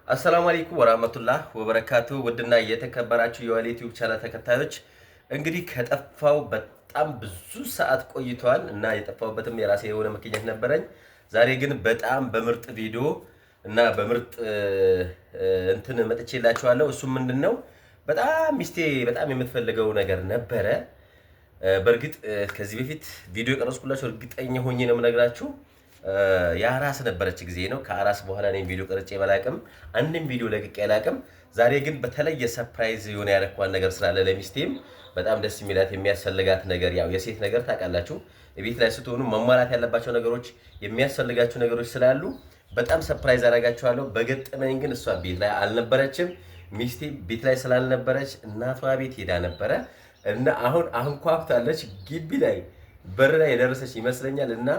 አሰላሙ አለይኩም ወራህመቱላህ ወበረካቱ። ውድና የተከበራችሁ የዋሌ ዩቲዩብ ቻናል ተከታዮች፣ እንግዲህ ከጠፋው በጣም ብዙ ሰዓት ቆይቷል እና የጠፋሁበትም የራሴ የሆነ ምክንያት ነበረኝ። ዛሬ ግን በጣም በምርጥ ቪዲዮ እና በምርጥ እንትን መጥቼላችኋለሁ። እሱም ምንድን ነው? በጣም ሚስቴ በጣም የምትፈልገው ነገር ነበረ። በእርግጥ ከዚህ በፊት ቪዲዮ የቀረጽኩላችሁ፣ እርግጠኛ ሆኜ ነው የምነግራችሁ፣ የአራስ ነበረች ጊዜ ነው። ከአራስ በኋላ እኔም ቪዲዮ ቀርጬ ባላቅም፣ አንድም ቪዲዮ ለቅቄ አላቅም። ዛሬ ግን በተለየ surprise የሆነ ያረኳን ነገር ስላለ፣ ለሚስቴም በጣም ደስ የሚላት የሚያስፈልጋት ነገር፣ ያው የሴት ነገር ታውቃላችሁ፣ ቤት ላይ ስትሆኑ መሟላት ያለባቸው ነገሮች፣ የሚያስፈልጋቸው ነገሮች ስላሉ በጣም surprise አደርጋችኋለሁ። በገጠመኝ ግን እሷ ቤት ላይ አልነበረችም። ሚስቴ ቤት ላይ ስላልነበረች እናቷ ቤት ሄዳ ነበረ እና አሁን አንኳኩታለች። ግቢ ላይ በር ላይ የደረሰች ይመስለኛል እና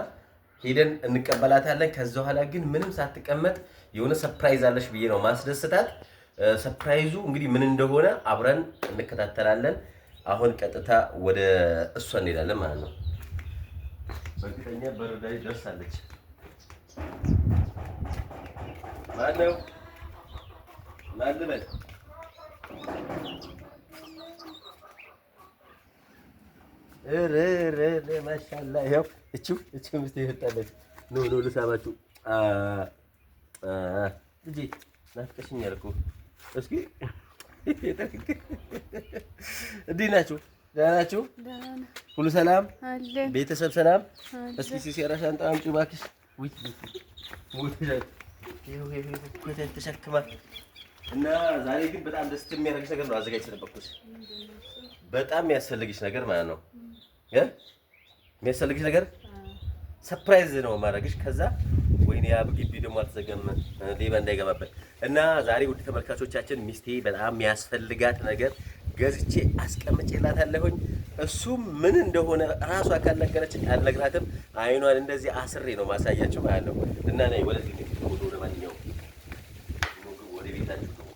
ሄደን እንቀበላታለን። ከዛ በኋላ ግን ምንም ሳትቀመጥ የሆነ surprise አለሽ ብዬ ነው ማስደስታት። Surprise ኡ እንግዲህ ምን እንደሆነ አብረን እንከታተላለን። አሁን ቀጥታ ወደ እሷ እንሄዳለን ማለት ነው። በእርግጠኛ በር ላይ ደርሳለች። ማነው? ማን ልበል? ኧረ ማሻአላ፣ ይኸው እቺው እቺው ሚስቴ ይወጣለች። ኑ ኑ ልሳማችሁ። ልጄ ናፍቀሽኛል እኮ። እስኪ እንዴት ናችሁ? ደህና ናችሁ? ሁሉ ሰላም? ቤተሰብ ሰላም? እስኪ ሲሴራ ሻንጣ አምጪው እባክሽ። ውይ ተሸክማ። እና ዛሬ ግን በጣም ደስ የሚያደርግሽ ነገር ነው አዘጋጅ ስለበኩሽ፣ በጣም የሚያስፈልግሽ ነገር ማለት ነው፣ የሚያስፈልግሽ ነገር surprise ነው ማድረግሽ። ከዛ ወይኔ ያ ግቢ ደግሞ አልተዘጋም፣ ሌባ እንዳይገባበት። እና ዛሬ ውድ ተመልካቾቻችን ሚስቴ በጣም የሚያስፈልጋት ነገር ገዝቼ አስቀምጬላታለሁኝ። እሱም ምን እንደሆነ ራሷ ካልነገረችኝ አልነግራትም። አይኗን እንደዚህ አስሬ ነው ማሳያችሁ ማለት ነው። እና ነይ ወደዚህ እንግዲህ፣ ወደ ማንኛውም ወደ ቤታችሁ ግቡ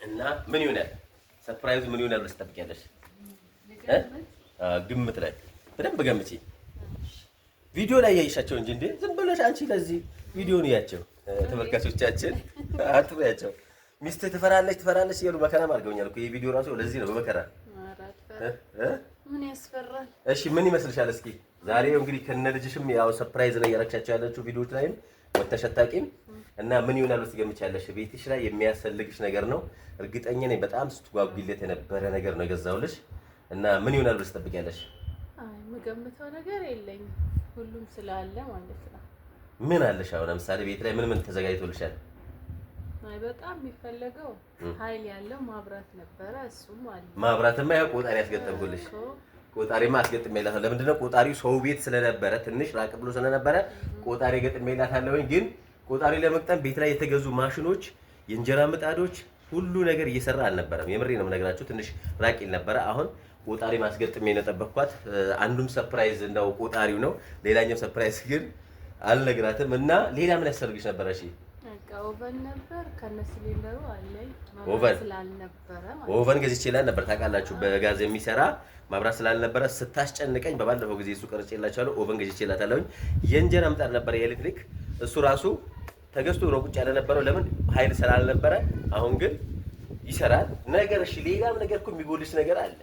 እና ምን ይሆናል surprise ኡ፣ ምን ይሆናል ብለሽ ትጠብቂያለሽ? ግምት ላይ በደንብ ገምቺ። ቪዲዮ ላይ ያይሻቸው እንጂ እንዴ ዝም ብለሽ አንቺ ለዚህ ቪዲዮን እያቸው፣ ተመልካቾቻችን አትበያቸው። ሚስትህ ትፈራለች ትፈራለች እያሉ መከራም አድርገውኛል እኮ። ይሄ ቪዲዮ ራሱ ለዚህ ነው በመከራ። ምን ያስፈራል? እሺ ምን ይመስልሻል? እስኪ ዛሬ እንግዲህ ከነ ልጅሽም ያው surprise ነው እያረግሻቸው ያለችው፣ ቪዲዮዎች ላይም ወጥተሽ አታውቂም እና ምን ይሆናል ብለሽ ትገምቻለሽ? ቤትሽ ላይ የሚያስፈልግሽ ነገር ነው። እርግጠኛ ነኝ በጣም ስትጓጉለት የነበረ ነገር ነው የገዛሁልሽ እና ምን ይሆናል ብለሽ ትጠብቂያለሽ? አይ የምገምተው ነገር የለኝም፣ ሁሉም ስላለ ማለት ነው። ምን አለሽ? አሁን ለምሳሌ ቤት ላይ ምን ምን ተዘጋጅቶልሻል? አይ በጣም የሚፈለገው ኃይል ያለው ማብራት ነበረ፣ እሱም አለ። ማብራትማ ያው ቆጣሪ ያስገጠምኩልሽ፣ ቆጣሪማ አስገጥሜላታለሁ። ለምንድን ነው? ቆጣሪው ሰው ቤት ስለነበረ፣ ትንሽ ራቅ ብሎ ስለነበረ ቆጣሪ ገጥሜላታለሁኝ። ግን ቆጣሪ ለመግጠም ቤት ላይ የተገዙ ማሽኖች፣ የእንጀራ ምጣዶች፣ ሁሉ ነገር እየሰራ አልነበረም። የምሬ ነው የምነግራችሁ። ትንሽ ራቅ ይል ነበረ። አሁን ቆጣሪ ማስገጥሜ ነው የጠበቅኳት። አንዱም surprise እንደው ቆጣሪው ነው። ሌላኛው surprise ግን አልነግራትም። እና ሌላ ምን ያስፈልግሽ ነበረ? እሺ በቃ oven ነበር ከነ ሲሊንደሩ አለኝ። Oven ስላልነበረ ማለት። Oven ገዝቼላት ነበር ታውቃላችሁ፣ በጋዝ የሚሰራ። ማብራት ስላልነበረ ስታስጨንቀኝ በባለፈው ጊዜ እሱ ቀርጬላችኋለሁ። Oven ገዝቼላታለሁኝ። የእንጀራ ምጣድ ነበር የኤሌክትሪክ፣ እሱ ራሱ ተገዝቶ ነው ቁጭ ያለ ነበረው። ለምን? ኃይል ስላልነበረ። አሁን ግን ይሰራል ነገር። እሺ ሌላም ነገር እኮ የሚጎልሽ ነገር አለ።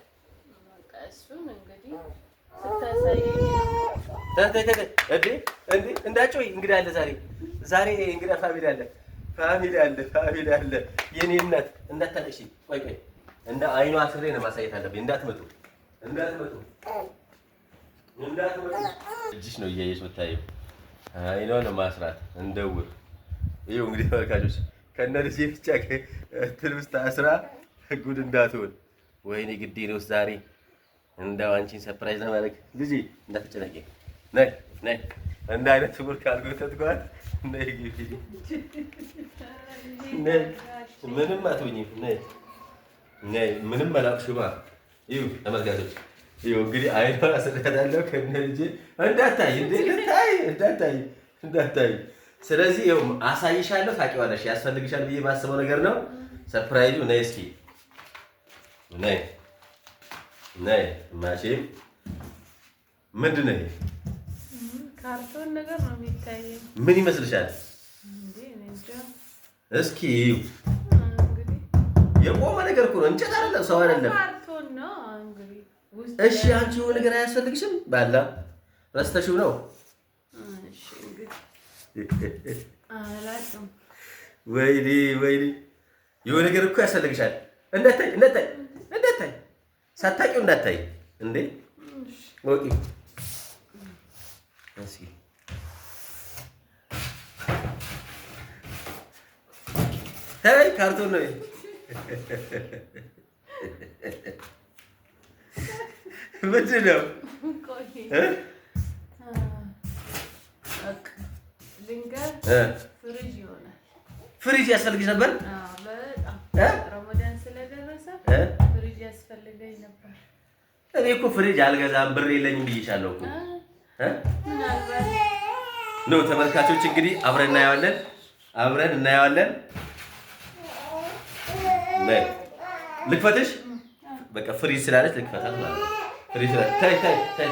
በቃ እሱን እንግዲህ ስታሳየኝ። እንዴ እንዴ እንዳጮይ፣ እንግዳ አለ ዛሬ። ዛሬ እንግዳ family አለ፣ family አለ፣ family አለ። የኔ እናት እንዳታለቅሺ። ቆይ ቆይ፣ እንደ አይኗ አስሬ ነው ማሳየት አለብኝ። እንዳትመጡ፣ እንዳትመጡ፣ እንዳትመጡ። እጅሽ ነው እያየሽ የምታየው። አይኗ ነው ማስራት እንደውር። ይኸው እንግዲህ ተመልካቾች ከነ ልጄ ብቻ እንትን ውስጥ አስራ ጉድ እንዳትሆን። ወይኔ ግዴ ነው ዛሬ እንደው አንቺን surprise ለማድረግ። ልጄ እንዳትጨነቂ፣ ነይ ነይ። እንደ አይነት ስውር ካልጎተትኳት፣ ነይ ግቢ፣ ነይ፣ ምንም አትሆኝም። ነይ ነይ፣ ምንም አላቅሽማ። ይኸው ተመልካቾች፣ ይኸው እንግዲህ አይኗን አስሬያታለሁ ከነ ልጄ። እንዳታይ እንዴ፣ እንዳታይ፣ እንዳታይ፣ እንዳታይ። ስለዚህ ይኸው አሳይሻለሁ፣ ታውቂዋለሽ። ያስፈልግሻል ብዬ የማስበው ነገር ነው surprise ኡ። ነይ እስኪ፣ ነይ ነይ። ማሼም ምንድን ነው ይሄ? ካርቶን ነገር ነው የሚታየኝ። ምን ይመስልሻል? እንዴ እኔ እንጃ። እስኪ እንግዲህ የቆመ ነገር እኮ ነው፣ እንጨት አይደለም፣ ሰው አይደለም። ካርቶን ነው እንግዲህ ውስጥ። እሺ አንቺ የሆነ ነገር አያስፈልግሽም? ባላ ረስተሽው ነው። እሺ እንግዲህ አላውቅም። ወይኔ ወይኔ፣ የሆነ ነገር እኮ ያስፈልግሻል። እንዳታይ እንዳታይ እንዳታይ፣ ሳታውቂው እንዳታይ እንዴ። እሺ። ወቂ እስኪ። ተይ፣ ካርቶን ነው። ምንድን ነው? ቆይ። እ? በቃ ልንገር፣ እ? ፍሪጅ ይሆናል። ፍሪጅ ያስፈልግሽ ነበር? አዎ በጣም። እ? ረመዳን ስለደረሰ እ? ፍሪጅ ያስፈልገኝ ነበር። እኔ እኮ ፍሪጅ አልገዛም ብር የለኝም ብዬሻለሁ እኮ። እ? ምናልባት ነው ተመልካቾች፣ እንግዲህ አብረን እናየዋለን፣ አብረን እናየዋለን። ነይ ልክፈትሽ። በቃ ፍሪጅ ስላለች ልክፈታት ማለት ነው። ፍሪጅ ስላለች፣ ታይ ታይ ታይ፣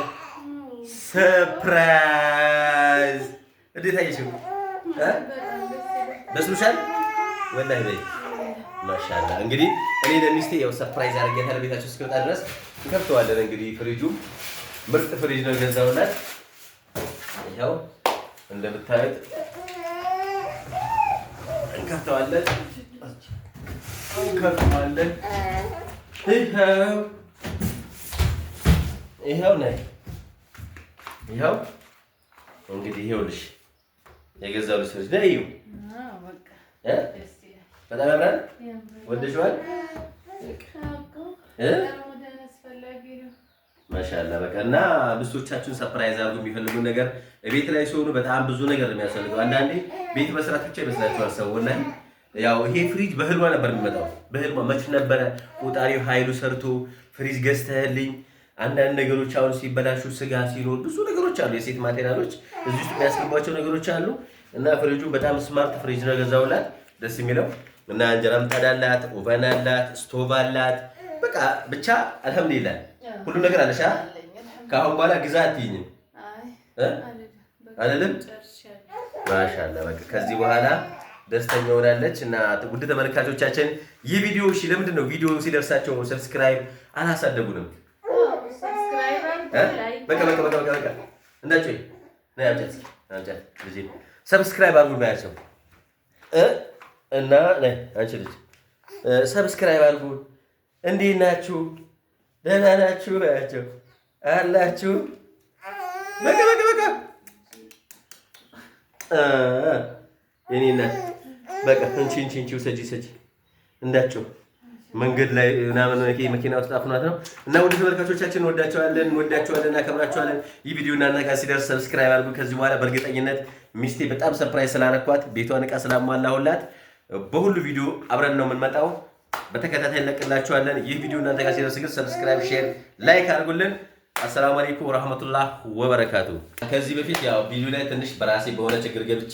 surprise! እንዴት አየሽው? እ? በጣም ደስ ይላል። ደስ ብሎሻል? ወላሂ በይ ማሻአላ። እንግዲህ እኔ ለሚስቴ ያው surprise አድርጌያታለሁ። ቤታቸው እስኪወጣ ድረስ እንከፍተዋለን። እንግዲህ ፍሪጁ ምርጥ ፍሪጅ ነው የገዛሁላት። ይኸው እንደምታዩት እንከፍተዋለን እንከፍተዋለን። ይኸው ይኸው ነይ፣ ይኸው እንግዲህ ይኸውልሽ የገዛሁልሽ ፍሪጅ፣ ነይ እዩ። አዎ በቃ እ? ደስ ይላል። በጣም ያምራል። ያምራል። ወደሽዋል? እ? ረመዳን አስፈላጊ ነው። ማሻአላ በቃ እና ሚስቶቻችሁን surprise አድርጉ። የሚፈልጉ ነገር ቤት ላይ ሲሆኑ በጣም ብዙ ነገር ነው የሚያስፈልገው። አንዳንዴ ቤት መስራት ብቻ ይመስላችኋል ሰው ወላሂ። ያው ይሄ ፍሪጅ በህልሟ ነበር የሚመጣው። በህልሟ መች ነበረ ቆጣሪው ኃይሉ ሰርቶ ፍሪጅ ገዝተህልኝ። አንዳንድ ነገሮች አሁን ሲበላሹ ስጋ ሲኖር ብዙ ነገሮች አሉ። የሴት material ኦች እዚህ ውስጥ የሚያስገቧቸው ነገሮች አሉ እና ፍሪጁ በጣም smart ፍሪጅ ነው የገዛሁላት። ደስ የሚለው እና እንጀራ ምጣድ አላት፣ oven አላት፣ ስቶቭ አላት። በቃ ብቻ አልሐምዱሊላህ ሁሉ ነገር አለሽ። አ? አለኝ አልሐምዱሊላህ። ከአሁን በኋላ ግዛ አትይኝም። አይ እ? አልልም። በቃ አልልም? ጨርሻለሁ። ማሻአላ በቃ ከዚህ በኋላ ደስተኛ ሆናለች። እና ውድ ተመልካቾቻችን ይህ ቪዲዮ እሺ፣ ለምንድን ነው ቪዲዮ ሲደርሳቸው subscribe አላሳደጉንም? አዎ subscribe አድርጉ፣ እ? like በቃ በቃ በቃ በቃ በቃ እንዳትጮይ፣ ነይ አምጫት፣ እስኪ አምጫት ልጄ፣ subscribe አድርጉን በያቸው እ እና ነይ አንቺ ልጅ subscribe አድርጉን። እንዴት ናችሁ? ደህና ናችሁ በያቸው አላችሁ። በቃ በቃ በቃ የኔ እናት በቃ እንቺ እንቺ እንቺ ውሰጂ ውሰጂ እንዳትጮህ መንገድ ላይ ምናምን መኪና ውስጥ አፍኗት ነው። እና ውድ ተመልካቾቻችን እንወዳቸዋለን እንወዳቸዋለን እናከብራቸዋለን። ይህ ቪዲዮ እናንተ ጋር ሲደርስ subscribe አድርጉ። ከዚህ በኋላ በእርግጠኝነት ሚስቴ በጣም surprise ስላረኳት ቤቷን ዕቃ ስላሟላሁላት በሁሉ ቪዲዮ አብረን ነው የምንመጣው። በተከታታይ እንለቅላችኋለን። ይህ ቪዲዮ እናንተ ጋር ሲደርስ ግን subscribe፣ share፣ like አድርጉልን። አሰላሙ አለይኩም ወራህመቱላህ ወበረካቱ። ከዚህ በፊት ያው ቪዲዮ ላይ ትንሽ በራሴ በሆነ ችግር ገብቼ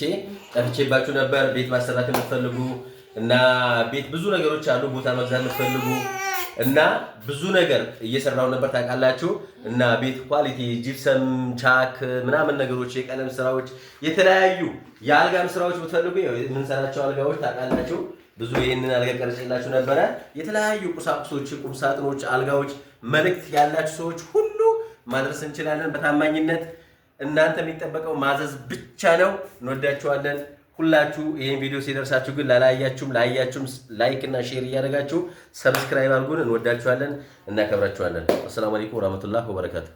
ጠፍቼባችሁ ነበር። ቤት ማሰራት የምትፈልጉ እና ቤት ብዙ ነገሮች አሉ፣ ቦታ መግዛት የምትፈልጉ እና ብዙ ነገር እየሰራው ነበር ታውቃላችሁ። እና ቤት quality ጂፕሰም፣ ቻክ ምናምን ነገሮች፣ የቀለም ስራዎች፣ የተለያዩ የአልጋም ስራዎች ብትፈልጉ ያው የምንሰራቸው አልጋዎች ታውቃላችሁ። ብዙ ይህንን አልጋ ቀርጬላችሁ ነበረ። የተለያዩ ቁሳቁሶች፣ ቁም ሳጥኖች፣ አልጋዎች መልእክት ያላችሁ ሰዎች ሁሉ ማድረስ እንችላለን በታማኝነት። እናንተ የሚጠበቀው ማዘዝ ብቻ ነው። እንወዳችኋለን ሁላችሁ። ይህን ቪዲዮ ሲደርሳችሁ ግን ላላያችሁም ላያችሁም like እና share እያደረጋችሁ subscribe አድርጉን። እንወዳችኋለን፣ እናከብራችኋለን። አሰላሙ አለይኩም ወራህመቱላህ ወበረካቱ።